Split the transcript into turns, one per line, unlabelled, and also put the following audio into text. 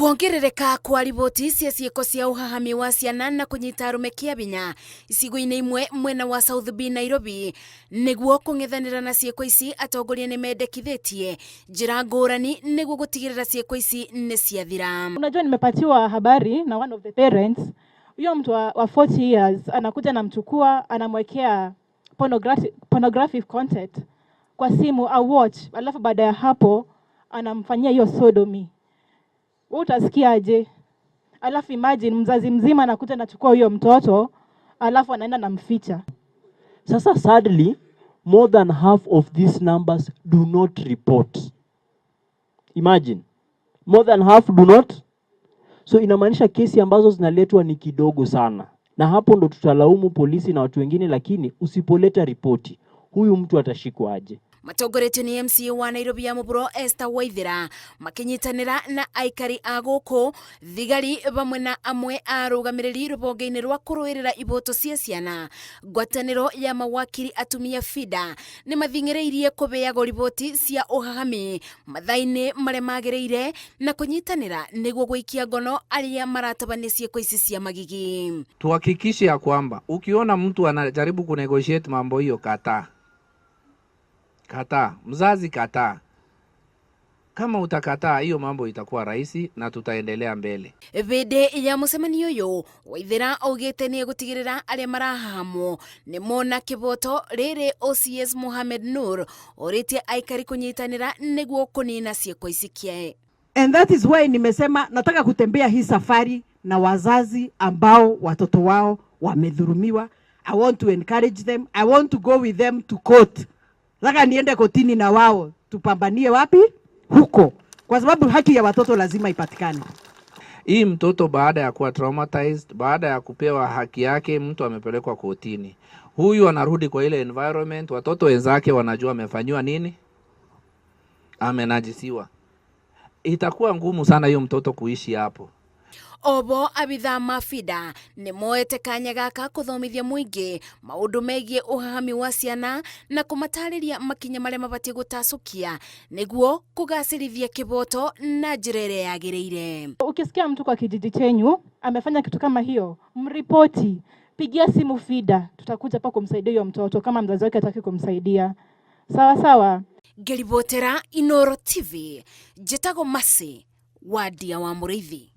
Kuongerereka kwa riboti cia ciĩko cia ũhahami wa ciana na kũnyita arũme kĩa binya icigo-inĩ imwe mwena wa South B Nairobi. Nĩguo kũng'ethanĩra na ciĩko ici, atongoria nĩ mendekithĩtie njĩra ngũrani nĩguo gũtigĩrĩra ciĩko ici nĩ ciathira.
Unajua, nimepatiwa habari na one of the parents, huyo mtu wa 40 years anakuja, anamchukua, anamwekea pornographic content kwa simu au watch, alafu baada ya hapo anamfanyia hiyo sodomy. Wewe utasikiaje? Alafu imagine mzazi mzima anakuja, anachukua huyo mtoto, alafu anaenda namficha.
Sasa sadly, more than half of these numbers do not report. Imagine, more than half do not. So inamaanisha kesi ambazo zinaletwa ni kidogo sana, na hapo ndo tutalaumu polisi na watu wengine, lakini usipoleta ripoti, huyu mtu atashikwa aje?
Matongoretio nĩ MCA wa Nairobi ya mũhuro Esther Waithera, makĩnyitanĩra na aikari a gũkũ, thigari vamwe na amwe a arũgamĩrĩri rũhonge-inĩ rwa kũrũĩrĩra ihoto cia ciana, ngwatanĩro ya mawakiri atumia FIDA, nĩ mathing'ĩrĩirie kũheagwo riboti cia ũhahami mathaa-inĩ marĩa magĩrĩire na kũnyitanĩra nĩguo gũikia ngono arĩa maratabania ciĩko ici cia magigi.
Tuhakikishe ya kwamba ukiona mtu anajaribu kunegotiate mambo hiyo, kataa, kataa, mzazi kataa. Kama utakataa, hiyo mambo itakuwa rahisi na tutaendelea mbele.
Hĩndĩ ya mũcemanio ũyũ, Waithera augĩte nĩ egũtigĩrĩra arĩa marahahamwo nĩ mona kĩboto, rĩrĩ OCS Mohamed Nur orĩtie aikari kũnyitanĩra nĩguo kũnina ciĩko ici kĩae.
And that is why nimesema nataka kutembea hii safari na wazazi ambao watoto wao wamedhulumiwa. I want to encourage them. I want to go with them to court. Nataka niende kotini na wao, tupambanie wapi? Huko, kwa sababu haki ya watoto lazima ipatikane.
Hii mtoto baada ya kuwa traumatized, baada ya kupewa haki yake, mtu amepelekwa kotini, huyu anarudi kwa ile environment, watoto wenzake wanajua amefanyiwa nini, amenajisiwa. Itakuwa ngumu sana hiyo mtoto kuishi hapo.
Obo abithaa ma FIDA nĩ moete kanya gaka kũthomithia mũingĩ maũndũ megiĩ ũhahami wa ciana na kũmatarĩria makinya marĩa mabatiĩ gũtacũkia nĩguo kũgacĩrithia kĩboto na njĩra ĩrĩa yagĩrĩire.
Ukisikia mtu kwa kijiji chenyu amefanya kitu kama hiyo, mripoti, pigia simu FIDA, tutakuja hapa kumsaidia huyo mtoto kama mzazi wake hataki kumsaidia. Sawa sawa.
Ngĩribotera Inooro TV, njĩtagwo Mercy Wadia wa Mũrĩithi.